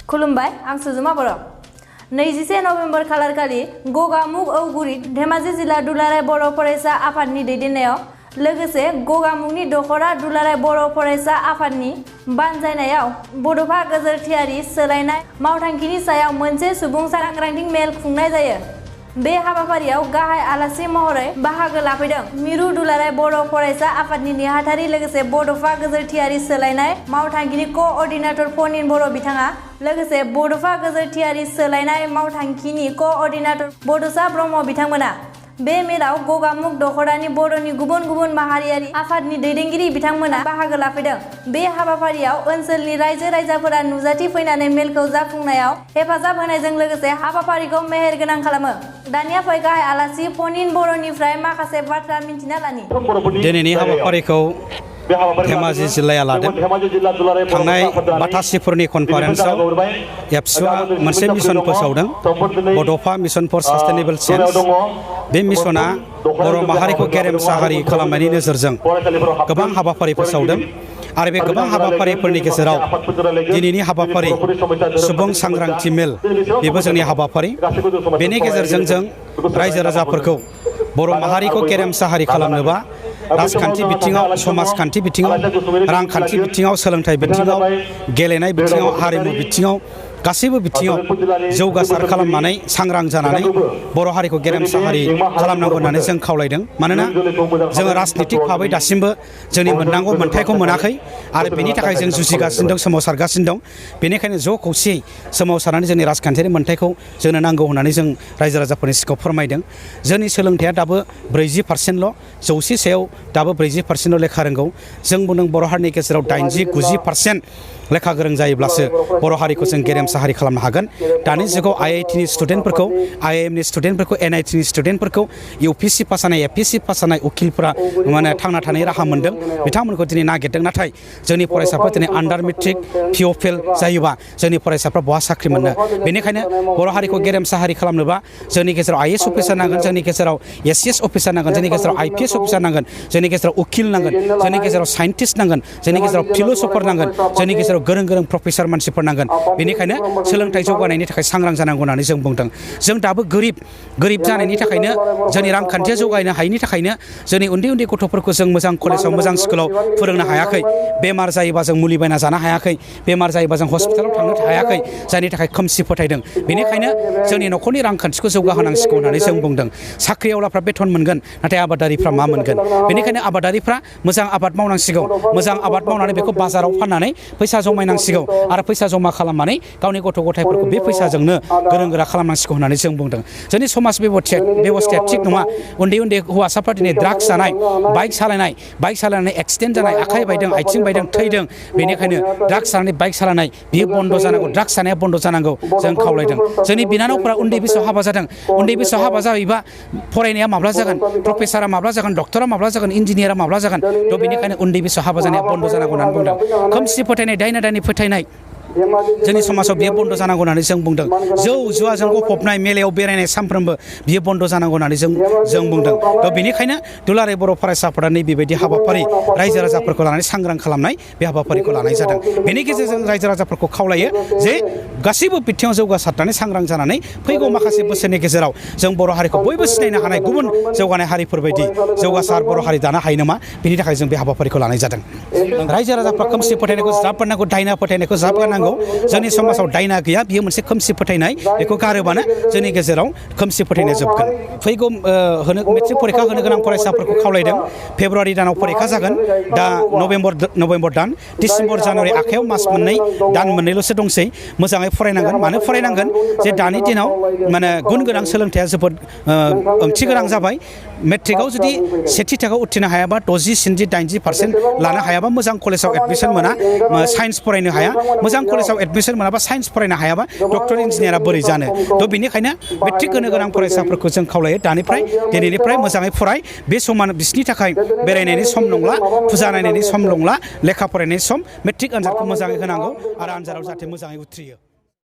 खुलुमबाय आं सुजुमा बर' 21 नभेम्बर खालारखालि गगामुग औगुरि धेमाजि जिल्ला दुलाराय बर' फरायसा आफादनि दैदेननायाव लोगोसे गगामुगनि दखरा दुलाराय बर' फरायसा आफादनि बानजायनायाव बड'फा गोजोरथियारि सोलायनाय मावथांखिनि सायाव मोनसे सुबुं सांग्रांथि मेल खुंनाय जायो। बे हाबाफारियाव गाहाय आलासि महरै बाहागो लाफैदों मिरु दुलाराय बर' फरायसा आफादनि नेहाथारि लोगोसे बड'फा गोजोरथियारि सोलायनाय मावथांखिनि क'अर्डिनेटर फनिन बर' बिथाङा लोगोसे बड'फा गोजोरथियारि सोलायनाय मावथांखिनि क'अर्डिनेटर बड'सा ब्रह्म बिथांमोना। बे मेलाव गगामुग दखरानि बर'नि गुबुन गुबुन माहारियारि आफादनि दैदेनगिरि बिथांमोना बाहागो लाफैदों। बे हाबाफारियाव ओनसोलनि रायजो राजाफोरा नुजाथि फैनानै मेलखौ जाफुंनायाव हेफाजाब होनायजों लोगोसे हाबाफारिखौ मेहेरगोनां खालामो। दानिया फै गाहाय आलासि फनिन बर'निफ्राय माखासे बाथ्रा मिन्थिना लानि। दिनैनि हाबाफारिखौ धेमाजि जिल्लाया लादों। थांनाय बाथासिफोरनि कनफारेन्सआव एबसुआ मोनसे मिशन फोसावदों बड'फा मिशन फर सास्टेनेबल चेन्ज। बे मिशना बर' माहारिखौ गेरेमसा हारि खालामनायनि नोजोरजों गोबां हाबाफारि फोसावदों आरो बे गोबां हाबाफारिफोरनि गेजेराव दिनैनि हाबाफारि सुबुं सांग्रांथि मेल बेबो जोंनि हाबाफारि। बेनि गेजेरजों जों रायजो राजाफोरखौ बर' माहारिखौ गेरेमसा हारि खालामनोबा राजखान्थि बिथिङाव समाजखान्थि बिथिङाव रांखान्थि बिथिङाव सोलोंथाइ बिथिङाव गेलेनाय बिथिङाव हारिमु बिथिङाव गासैबो बिथिङाव जौगासार खालामनानै सांग्रां जानानै बर' हारिखौ गेरेमसा हारि खालामनांगौ होननानै जों खावलायदों। मानोना जोङो राजनितिक भाबै दासिमबो जोंनि मोननांगौ मोन्थायखौ मोनाखै आरो बेनि थाखाय जों जुजिगासिनो दं, सोमावसारगासिनो दं। बेनिखायनो ज' खौसेयै सोमावसारनानै जोंनि राजखान्थियारि मोन्थायखौ जोंनो नांगौ होननानै जों रायजो राजाफोरनि सिगाङाव फोरमायदों। जोंनि सोलोंथाइया दाबो 40% 100 सायाव दाबो 40% लेखा रोंगौ। जों बुंदों बर' हारिनि गेजेराव 80-90% लेखा गोरों जायोब्लासो बर' हारिखौ जों गेरेमसा हारि खालामनो हागोन। दानि जुगाव IIT नि स्टुडेन्टफोरखौ, IIM नि स्टुडेन्टफोरखौ, NIT नि स्टुडेन्टफोरखौ, UPSC पास जानाय, APSC पास जानाय उकिलफोरा माने थांना थानायनि राहा मोन्दों। बिथांमोनखौ दिनै नागिरदों। नाथाय जोंनि फरायसाफ्रा दिनै आन्डार मेट्रिक PO फेल जायोबा जोंनि फरायसाफ्रा बहा साख्रि मोननो। बेनिखायनो बर' हारिखौ गेरेमसा हारि खालामनोबा जोंनि गेजेराव IAS अफिसार नांगोन, जोंनि गेजेराव SCS अफिसार नांगोन, जोंनि गेजेराव IPS अफिसार नांगोन, जोंनि गेजेराव उकिल नांगोन, जोंनि गेजेराव साइन्टिस्ट नांगोन, जोंनि गेजेराव फिल'सफार नांगोन, जोंनि गेजेराव गोरों गोरों प्रफेसार मानसिफोर नांगोन। बेनिखायनो सोलोंथाइ जौगानायनि थाखाय सांग्रां जानांगौ होननानै जों बुंदों। जों दाबो गोरिब जानायनि थाखायनो जोंनि रांखान्थिया जौगानो हायैनि थाखायनो जोंनि उन्दै उन्दै गथ'फोरखौ जों मोजां कलेजाव मोजां स्कुलाव फोरोंनो हायाखै। बेमार जायोबा जों मुलि बायना जानो हायाखै, बेमार जायोबा जों हस्पिटालाव थांनो हायाखै, जायनि थाखाय खोमसि फोथायदों। बेनिखायनो जोंनि न'खरनि रांखान्थिखौ जौगाहोनांसिगौ होननानै जों बुंदों। साख्रिआवलाफ्रा बेथन मोनगोन, नाथाय आबादारिफ्रा मा मोनगोन? बेनिखायनो आबादारिफ्रा मोजां आबाद मावनांसिगौ, मोजां आबाद मावनानै बेखौ बाजाराव फाननानै फैसा जमायनांसिगौ आरो फैसा जमा खालामनानै गावनि गथ' गथायफोरखौ बे फैसाजोंनो गोरों गोरा खालामनांसिगौ होननानै जों बुंदों। जोंनि समाज बेबस्थाया थिग नङा। उन्दै उन्दै हौवासाफ्रा दिनै ड्राग्स जानाय, बाइक सालायनानै एक्सिडेन्ट जानाय, आखाइ बायदों, आथिं बायदों, थैदों। बेनिखायनो ड्राग्स जानानै बाइक सालायनाय बियो बन्द' जानांगौ, ड्राग्स जानाया बन्द' जानांगौ जों खावलायदों। जोंनि बिनानावफोरा उन्दै बैसोआव हाबा जादों। उन्दै बैसोआव हाबा जायोबा फरायनाया माब्ला जागोन, प्रफेसारा माब्ला जागोन, डक्टरा माब्ला जागोन, इन्जिनियारा माब्ला जागोन? थ' बेनिखायनो उन्दै बैसोआव हाबा जानाया बन्द' जानांगौ होननानै बुंदों। खोमसि फोथायनाय, दायना दायनि फोथायनाय जोंनि समाजाव बियो बन्द' जानांगौ होननानै जों बुंदों। जौ जुवाजों गफबनाय, मेलायाव बेरायनाय सानफ्रोमबो बियो बन्द' जानांगौ होननानै जों बुंदों। थ' बेनिखायनो दुलाराय बर' फरायसा आफादा नैबेबायदि हाबाफारि रायजो राजाफोरखौ लानानै सांग्रां खालामनाय बे हाबाफारिखौ लानाय जादों। बेनि गेजेरजों रायजो राजाफोरखौ खावलायो जे गासैबो बिथिङाव जौगासारनानै सांग्रां जानानै फैगौ माखासे बोसोरनि गेजेराव जों बर' हारिखौ बयबो सिनायनो हानाय गुबुन जौगानाय हारिफोरबायदि जौगासार बर' हारि दानो हायो नामा? बेनि थाखाय जों बे हाबाफारिखौ लानाय जादों। रायजो राजाफ्रा खोमसि फोथायनायखौ ज्राब गारनांगौ, दायना फोथायनायखौ ज्राब गारनांगौ। जोंनि समाजाव दायना गैया, बियो मोनसे खोमसि फोथायनाय। बेखौ गारोबानो जोंनि गेजेराव खोमसि फोथायनाया जोबगोन। फैगौ मेट्रिक फरिखा होनो गोनां फरायसाफोरखौ खावलायदों। फेब्रुवारि दानाव फरिखा जागोन। दा नभेम्बर दान, डिसेम्बर जानुवारि आखायाव मास मोननै, दान मोननैल'सो दंसै। मोजाङै फरायनांगोन। मानो फरायनांगोन? जे दानि दिनाव माने गुन गोनां सोलोंथाइया जोबोद ओंथि गोनां जाबाय। मेट्रिकआव जुदि सेथि थाखोआव उथ्रिनो हायाबा 60-80% लानो हायाबा मोजां कलेजाव एडमिसन मोना, साइन्स फरायनो हाया। मोजां कलेजाव एडमिसन मोनाबा साइन्स फरायनो हायाबा डक्टर इन्जिनियारा बोरै जानो? थ' बेनिखायनो मेट्रिक होनो गोनां फरायसाफोरखौ जों खावलायो दिनैनिफ्राय मोजाङै फराय। बे समा बिसोरनि थाखाय बेरायनायनि सम नंला, फुजा नायनायनि सम नंला, लेखा फरायनायनि सम। मेट्रिक आनजादखौ मोजाङै होनांगौ आरो आनजादाव जाहाथे मोजाङै उथ्रियो।